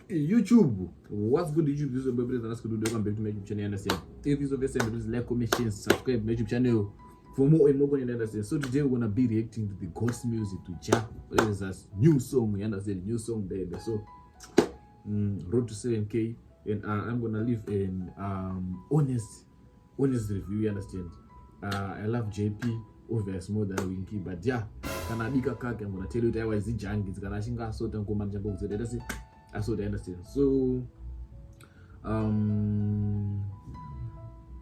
YouTube. What's good YouTube? This is your brother. Let's go to welcome back to my YouTube channel. Understand? If you understand, please like, comment, share, subscribe to my YouTube channel for more and more content. Understand? So today we're gonna be reacting to the ghost music to Ja. There's a new song. You understand? New song there. So road to 7K, and I'm gonna leave an honest review. You understand? I love JP over more than Winky, but yeah. Kana bika kake, I'm gonna tell you that I was the junkies. Kana shinga so tan kuma jambo kuzede. That's it. I so they understand. So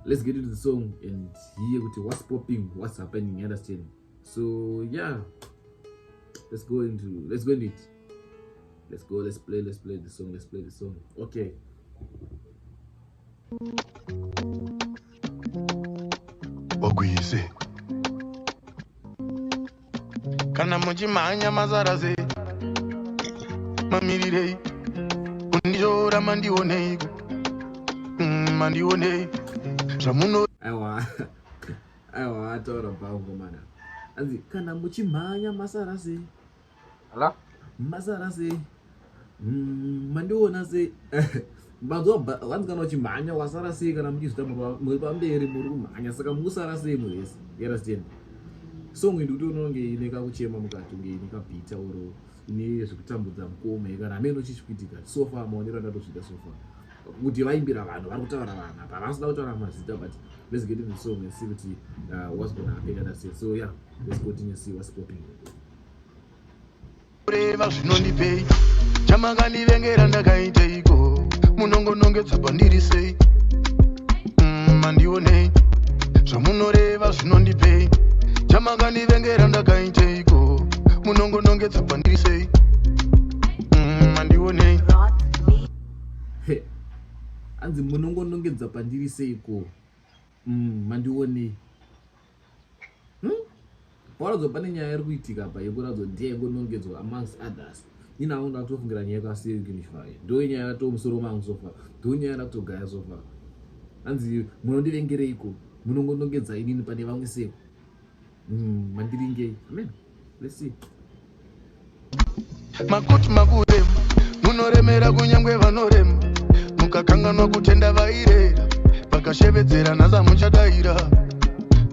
let's get into the song and hear what's popping, what's happening. You understand? So yeah, let's go into it. Let's go. Let's play the song. Let's play the song. Okay. Ogwise kana mujimanya mazaraze mamirire unjora mandionei jamuno aiwa atora pangu mana anzi kana muchimanya masarase ala masarase mandiona se bazo wanzi kana uchimanya wasarase kana muchizita mupamberi muri kumhanya saka musarase mwese yarasiyeni song nduti unonge ine kakuchema mukati nge ine kabhita oro ine zvekutambudza mukoma kana amene chichipitika sofa maonero andatosvika sofa kuti vaimbira vanhu vari kutaura vanhu apa vasina kutaura mazita, but let's get into the song and see kuti what's gonna happen. And that's it. So yeah, let's continue see what's popping. Reva zvinondipei chamakandivengera ndakaiteiko munongonongetsa pandiri sei mandionei zvamunoreva zvinondipei chamakandivengera ndakaiteiko munongonongetsa pandiri sei mandionei anzi munongonongedza pandiri seiko mandionei pauradzo pane nyaya iri kuitika pa yekuradzo ndiye ngonongedzwa amongst others. Ina aunda kutofungira nyaya yakasiyekinifaye ndo nyaya yatomusoro mangu sofa ndo nyaya yakatogaya sofa anzi munondivengereiko munongonongedza inini pane vamwe seko mandiringei. Amen. Let's see. Makuti makure munoremera kunyangwe vanorema mukakanganwa kutenda vairera vakashevedzera nhasa muchadaira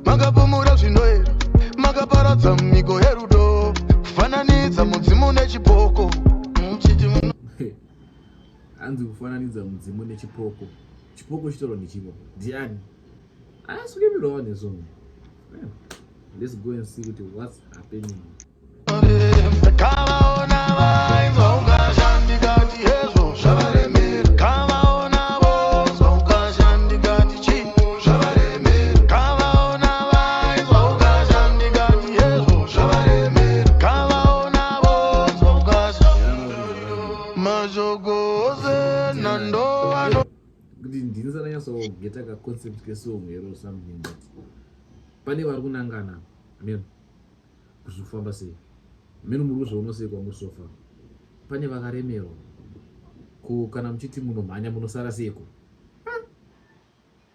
makapomura zvinoera makaparadza mumiko yerudo kufananidza mudzimu nechipoko anzi kufananidza mudzimu nechipoko. Chipoko chitoro nechipo ndiani asukemirawo nesongo. Let's go and see what's happening. Geta ka concept ke song ero something that pane vari kunangana amen kuzvifamba sei meno muri kuzvoonosekwa musofa pane vakaremerwa ko kana muchiti munomhanya munosara seko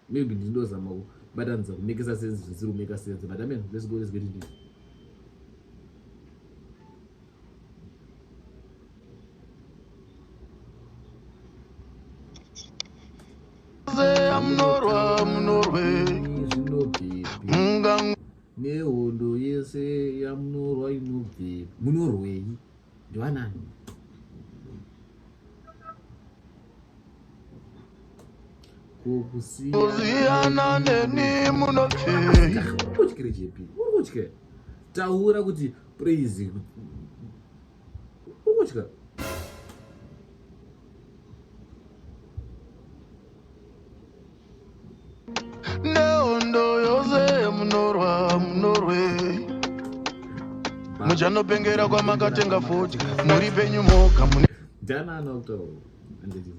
maybe ndinozama kubatanidza kumekesa sense zvisiri kumeka sense, but amen, let's get into it. Nehondo yese yamunorwa inobve munorwei ndivanani kokusiyana neni munobve ukotyere JP ukotyere taura kuti Prayzer ukotyere nehondo yose munorwei muchanopengera kwamakatenga futi muri penyu moga dana anokutaura anditi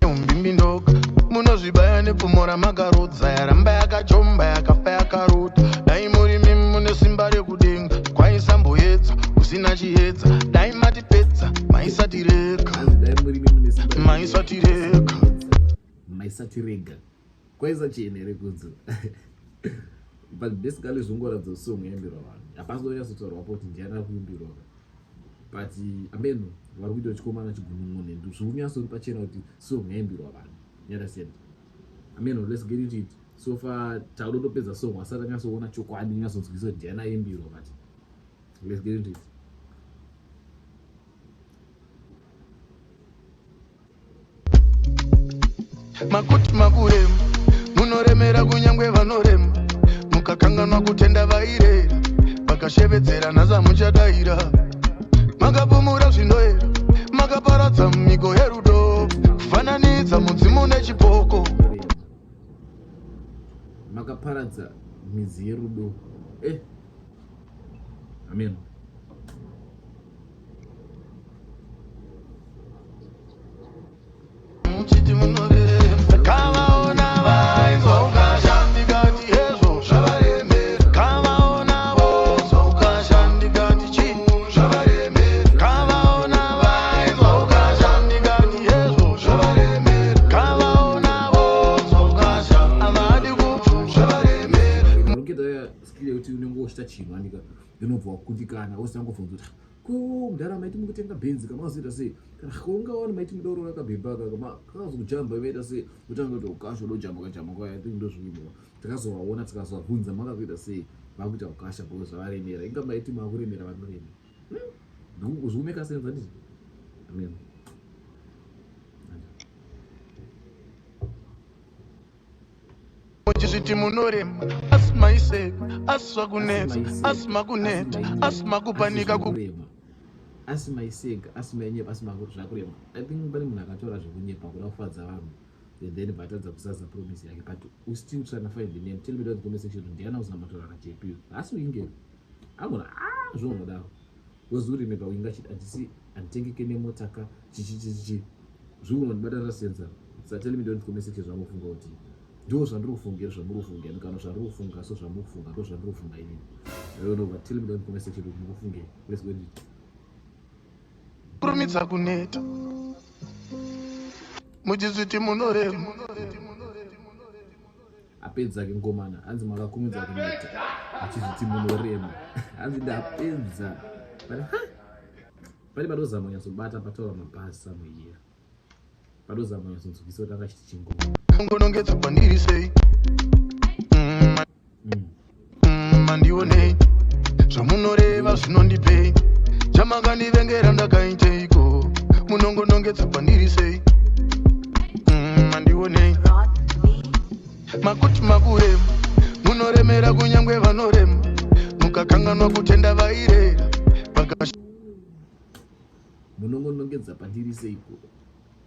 umbimbi ndoga munozvibaya nepfumo ramakarudza yaramba yakachomba yakafa yakarota dai muri mimi mune simba rekudenga kwaisamboedza usina chiedza dai matipedza maisatireka maisatirega kwaisa chienere kunzo but basically zvongoratidza song yaimbirwa vanhu hapasi kunyatsotaurwa kuti ndiana kuimbirwa but ameno vari kuita chikomana chigunun'une zviri kunyatsori pachena kuti song yaimbirwa vanhu understand ameno let's get into it so far taudotopedza song asati anyatsoona chokwadi nyatsonzwisa kuti ndiana yaimbirwa but let's get into it. Makuti makuremu munoremera kunyangwe vanorema mukakanganwa kutenda vairera vakashevedzera nhasa muchadaira makapumura zvinoera makaparadza migo yerudo kufananidza mudzimu nechipoko makaparadza midzi yerudo amen. muchiti munorema kavaona vaizwa ukashandikati hezvo zvavaremera kavaona vozwa ukashandikati chinhu zvavaremera kavaona vaizwa ukashandikati hezvo zvavaremera kavaona vozwa ukasha avadi kupfu zvavaremera unoketa skill yekuti unenge uchita chinhu anika inobva wakundikana usangobvunza kuti ko mudhara maiti mukutenga bhenzi kama wazoita sei kana ungaona maiti mudoro rakabhebhaka kama kakazokujamba ivaita sei utanga kuti ukasha udojamba kajamba kwaya think ndozvimbo takazovaona tikazovabvunza makakuita sei vakuita ukasha ko zvavaremera inga maiti makuremera vanoremera zvikumeka sense handiti amen. muchizviti munorema asi maiseka asi zvakunetsa asi makuneta asi makupanika asi maiseka asi mainyepa asi zvakurema. I think pane munhu akatora zvekunyepa kuda kufadza vanhu then vatadza kusaza promise yake but we still trying to find the name. Tell me that comment section ndiana usina matora akajepi asi uinge agona zvonodaro wozuremeka uinga chiti handisi handitengeke nemotaka chichichichi zvikunondibata senza. So tell me that comment section zvamufunga kuti ndo zvandiri kufungira zvamuri kufungira kana zvandiri kufunga so zvamuri kufunga ndo zvandiri kufunga ini. I don't know but tell me that comment section kuti mufunge. Let's go into it. kurumidza kuneta muchizviti munorema apedza ke ngomana hanzi makakumidza kuneta achizviti munorema hanzi ndapedza pane padozama nyatsobata pataura mabhazi samuyear padozama nyatsonzwisa kuti akachiti chingoma ngonongedza kwandiri sei mandionei zvamunoreva zvinondipei chamakandivengera ndakaiteiko munongonongedza kwandiri sei mandionei makuti makuremu munoremera kunyangwe vanorema mukakanganwa kutenda vairera munongonongedza pandiri seiko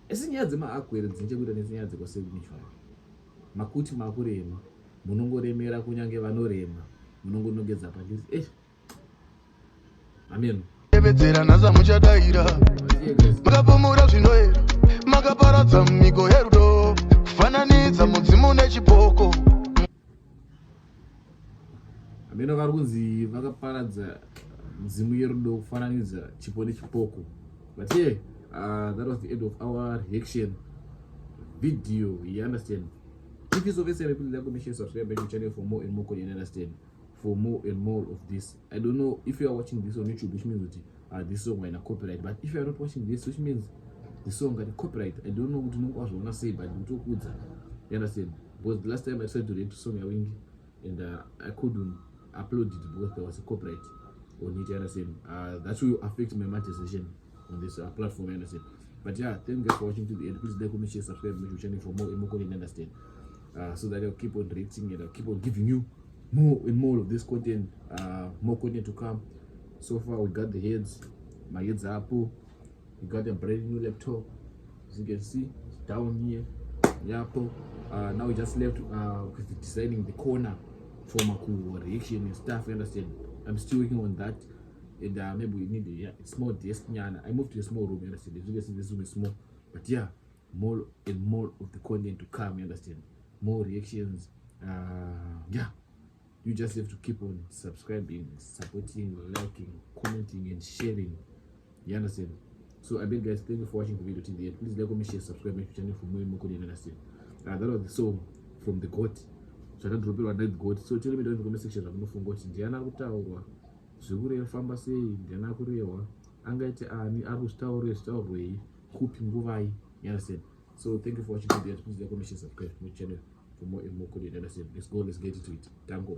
esi nyaya dzemaagwere dzinechekuita nenyaya dzekoseumichwa makuti makurema munongoremera kunyange vanorema munongonongedza pandiri amen. vedzera nhasa muchadaira makapumura zvinoera makaparadza migo yerudo kufananidza mudzimu nechipoko ameno vari kunzi vakaparadza midzimu yerudo kufananidza chipo nechipoko but that was the end of our reaction video. You understand? If you so very please like, comment, share, subscribe to the channel for more and more content. Understand? For more and more of this. I don't know if you are watching this on YouTube, which means that this song might copyright. But if you are not watching this, which means the song got copyright, I don't know what I want to say, but you understand? Because the last time I tried to read the song and I couldn't upload it because there was a copyright on it. You understand? That will affect my monetization on this platform. You understand? But yeah, thank you guys for watching to the end. Please like, comment, share, subscribe to my channel for more and more content. Understand? So that I'll keep on reacting and I'll keep on giving you more and more of this content, more content to come. So far we got the heads, my heads are up, we got a brand new laptop, as you can see, it's down here, now we just left with designing the corner for my reaction and stuff. You understand? I'm still working on that, and maybe we need a small desk. I moved to a small room. You understand? As you can see, this room is small, but yeah, more and more of the content to come. You understand? More reactions. You just have to keep on subscribing, supporting, liking, commenting, and sharing. You understand? So I beg guys, thank you for watching the video till the end. Please like, comment, share, subscribe my channel for more and more content. Understand? That was the song from the God. zvakadroperwa negot. So tell me down in the comment section zvamunofunga kuti ndiani ari kutaurwa, zvikurefamba sei, ndiani ari kurehwa, angaite ani, ari kuzvitaurwa zvitaurwei, kupi nguvai. You understand? So thank you for watching the video. Please like, comment, share, subscribe to my channel for more and more content. You understand? Let's go, let's get into it. Tango.